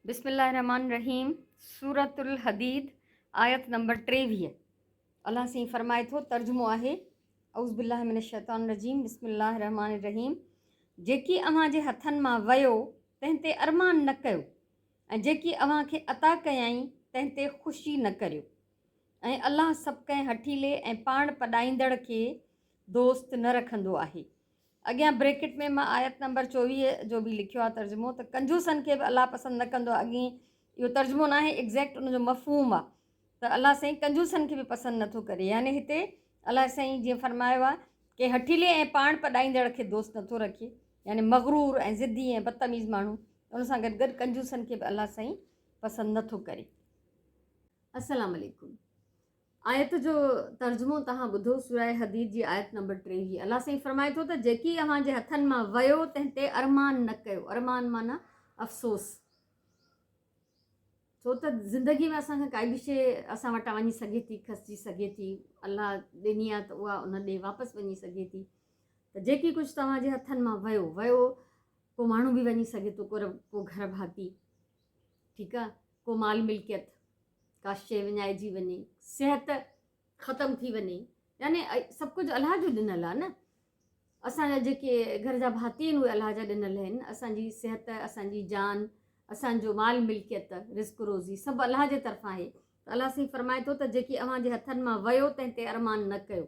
بسم الله الرحمٰن الرحيم سورة الحديد آيت نمبر 23 الله سائين فرمائي ٿو ترجمو آهي اعوذ بالله من الشيطان الرجيم بسم الله الرحمٰن الرحيم جيڪي اوهان جي هٿن مان ويو تنهن تي ارمان نه ڪيو ۽ جيڪي اوهان کي عطا ڪيائين تنهن تي خوشي نه ڪريو ۽ الله سڀ ڪنهن هٺيلي ۽ پاڻ پڏائيندڙ کي دوست نه رکندو آهي. اڳيان بريڪٽ ۾ مان آيت نمبر 24 جو به لکيو آهي ترجمو ته ڪنجوسن کي به الله پسند نه ڪندو آهي اڳئين اهو ترجمو ناهي ايگزيڪٽ ان جو مفهوم آهي ته الله سائين ڪنجوسن کي به پسند نٿو ڪري يعني هتي الله سائين جيئن فرمايو آهي ڪي هٺيلي ۽ پاڻ پڏائيندڙ کي دوست نٿو رکي يعني مغرور ۽ ضدي ۽ بدتميز ماڻهو ان سان گڏ گڏ ڪنجوسن کي به الله سائين پسند نٿو ڪري. السلام عليڪم آيت جو ترجمو توهان ٻڌو سوره حديد جي آيت نمبر 23 الله سائين فرمائي ٿو ته جيڪي اوهان جي هٿن مان ويو تنهن تي ارمان نه ڪيو ارمان معنيٰ افسوس ڇو ته زندگي ۾ اسان کان ڪائي به شيء اسان وٽان وڃي سگهي ٿي کسجي سگهي ٿي الله ڏني آهي ته اها ان ڏي واپس وڃي سگهي ٿي ته جيڪي ڪجهه توهان جي هٿن مان ويو ويو ڪو ماڻهو به وڃي سگهي ٿو ڪو گهر ڀاتي ٺيڪ آهي ڪو مال ملڪيت ڪا شيء وڃائجي وڃي، صحت ختم ٿي وڃي، يعني سڀ ڪجهه الله جو ڏنل آهي نه. اسان جا جيڪي گهر جا ڀاتي آهن اهي الله جا ڏنل آهن، اسان جي صحت، اسان جي جان، اسان جو مال ملڪيت، رزق روزي سڀ الله جي طرفان آهي. ته الله سائين فرمائي ٿو ته جيڪي اوهان جي هٿن مان ويو تنهن تي ارمان نه ڪيو.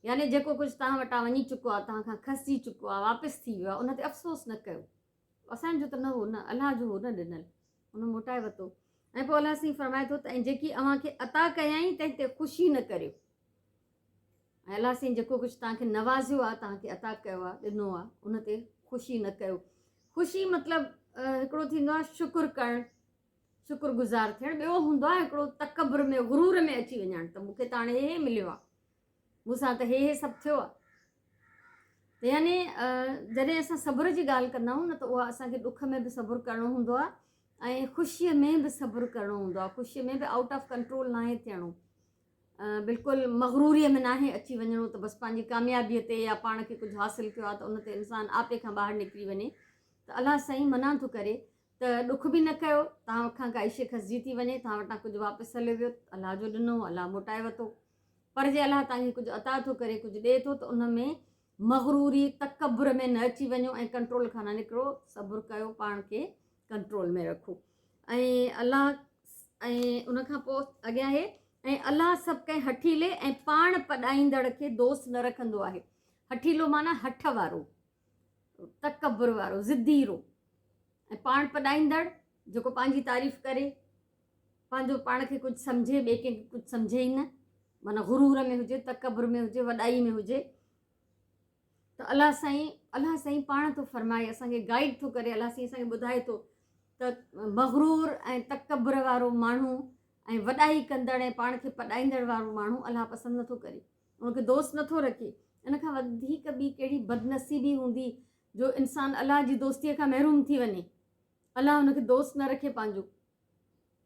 يعني جيڪو ڪجهه توهان وٽان وڃي چڪو آهي، توهان کان کسجي چڪو آهي، واپس ٿي ويو آهي، ان تي افسوس نه ڪيو. اسان جو ته نه هو نه، الله جو هو نه ڏنل، ان موٽائي ورتو. ۽ پوء الله سائين فرمائي ٿو ته ۽ جيڪي اوهان کي عطا ڪيائين تنهن تي خوشي نه ڪريو. ۽ الله سائين جيڪو ڪجهه توهان کي نوازيو آهي، توهان کي عطا ڪيو آهي، ڏنو آهي، ان تي خوشي نه ڪيو. خوشي مطلب هڪڙو ٿيندو آهي شڪر ڪرڻ، شڪر گذار ٿيڻ، ٻيو هوندو آهي هڪڙو تڪبر ۾ غرور ۾ اچي وڃڻ ته مون کي ته هاڻي هي هي مليو آهي، مون سان ته هي هي سڀ ٿيو آهي. ته يعني جڏهن اسان صبر جي ڳالهه ڪندا آهيون نه ته اها اسان کي ڏک ۾ به صبر ڪرڻو هوندو آهي ۽ خوشيء ۾ به صبر ڪرڻو هوندو آهي. خوشيء ۾ به آئوٽ آف ڪنٽرول ناهي ٿيڻو، بلڪل مغروريء ۾ ناهي اچي وڃڻو ته بس پنهنجي ڪاميابيء تي يا پاڻ کي ڪجهه حاصل ٿيو آهي ته ان تي انسان آپي کان ٻاهر نڪري وڃي. ته الله سائين منع ٿو ڪري ته ڏک به نه ڪيو، توهان کان ڪائي شيء کسجي ٿي وڃي، توهان وٽان ڪجهه واپس هليو ويو، الله جو ڏنو، الله موٽائي ورتو. پر جي الله توهان کي ڪجهه عطا ٿو ڪري، ڪجهه ڏئي ٿو ته ان ۾ مغروري، تڪبر ۾ نه اچي وڃو ۽ ڪنٽرول کان نه نڪرو، صبر ڪيو، پاڻ کي ڪنٽرول ۾ رکو. ۽ الله ۽ ان کان پوء اڳيان آهي ۽ الله سڀ ڪنهن هٺيلي ۽ پاڻ پڏائيندڙ کي دوست نه رکندو آهي. هٺيلو معنيٰ هٺ وارو، تڪبر وارو، ضديرو ۽ پاڻ پڏائيندڙ جيڪو پنهنجي تعريف ڪري، پنهنجو پاڻ کي ڪجهه سمجهي، ٻئي ڪنهن کي ڪجهه سمجهي ئي نه، معنيٰ غرور ۾ هجي، تڪبر ۾ هجي، وڏائي ۾ هجي. ته الله سائين الله سائين پاڻ ٿو فرمائي، اسان کي گائيڊ ٿو ڪري، الله سائين اسان کي ٻڌائي ٿو ته مغرور ۽ تڪبر وارو ماڻهو ۽ وڏائي ڪندڙ ۽ پاڻ کي پڏائيندڙ وارو ماڻهو الله پسند نٿو ڪري. ان کي دوست نٿو رکي. ان کان وڌيڪ ٻي ڪهڙي بدنصيبي هوندي جو انسان الله جي دوستيء کان محروم ٿي وڃي. الله ان کي دوست نه رکي پنهنجو.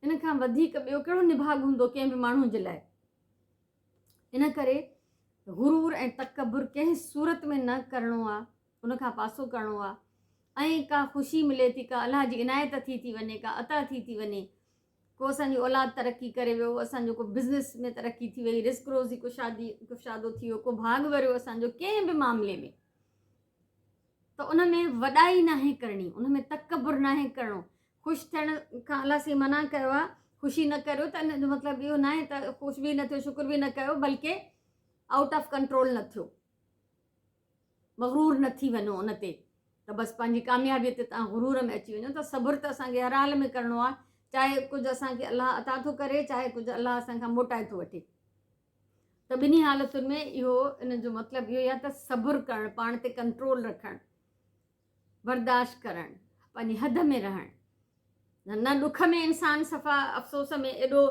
ان کان وڌيڪ ٻيو ڪهڙو نڀاڳ هوندو ڪنهن به ماڻهوء جي لاء. ان ڪري غرور ۽ تڪبر ڪنهن صورت ۾ نه ڪرڻو آ، ان کان پاسو ڪرڻو آ ۽ ڪا خوشي ملي ٿي، ڪا الله جي عنايت ٿي ٿي وڃي، ڪا عطا ٿي ٿي وڃي، ڪو اسان جي اولاد ترقي ڪري ويو، اسان جو ڪو بزنس ۾ ترقي ٿي وئي، رزق روزي ڪشادي ڪشادو ٿي ويو، ڪو ڀاڳ وريو اسان جو ڪنهن به معاملي ۾ ته ان ۾ وڏائي ناهي ڪرڻي، ان ۾ تڪبر ناهي ڪرڻو. خوش ٿيڻ کان الله سائين منع ڪيو آهي، خوشي نه ڪريو ته ان جو مطلب اهو ناهي ته خوش به نه ٿيو، شڪر به نه ڪيو، بلڪه آئوٽ آف ڪنٽرول نه ٿيو. مغرور نه ٿي وڃو ان تي ته بس پنهنجي ڪاميابيء تي توهان غرور ۾ اچي وڃو ته صبر ته اسان کي هر حال ۾ ڪرڻو آهي چاهي ڪجهه اسان کي الله عطا ٿو ڪري چاهي ڪجهه الله اسان کان موٽائي ٿو وٺي ته ٻنهي حالتن ۾ اهو ان جو مطلب اهو آهي ته صبر ڪرڻ پاڻ تي ڪنٽرول رکڻ برداشت ڪرڻ پنهنجي حد ۾ رهڻ نه ڏک ۾ انسان صفا افسوس ۾ ايڏو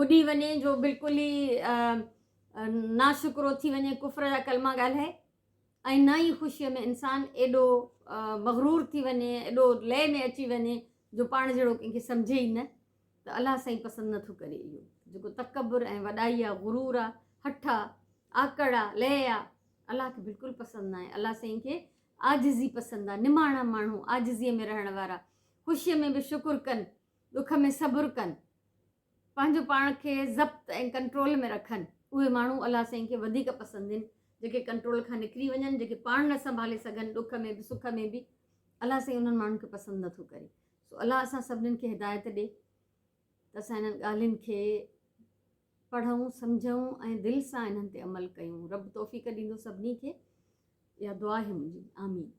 ٻڏي وڃي جو بلڪل ئي ناشڪرو ٿي وڃي ڪفر جا ڪلما ڳالهائي ۽ نه ئي خوشيء ۾ انسان ايڏو مغرور ٿي وڃي ايڏو لئي ۾ اچي وڃي جو پاڻ جهڙو ڪنهن کي سمجهي ئي نه ته الله سائين پسند نٿو ڪري اهو جيڪو تڪبر ۽ وڏائي آ غرور آ هٺ آ آڪڙ آ لئي آ الله کي بلڪل پسند ناهي الله سائين کي عاجزي پسند آ نماڻا ماڻهو عاجزيء ۾ رهڻ وارا. خوشيء ۾ به شڪر ڪن، ڏک ۾ صبر ڪن، پنهنجو پاڻ کي ضبط ۽ ڪنٽرول ۾ رکن، اهي ماڻهو الله سائين کي وڌيڪ پسند آهن، جيڪي ڪنٽرول کان نڪري وڃن، جيڪي پاڻ نه سنڀالي سگهن، ڏک ۾ به سک ۾ به، الله سائين انهن ماڻهن کي پسند نٿو ڪري. سو الله اسان سڀنين کي هدايت ڏي ته اسان انهن ڳالهين کي پڙهون، سمجهون ۽ دل سان انهن تي عمل ڪيون. رب توفيق ڏيندو سڀني کي. اها دعا آهي منهنجي. آمين.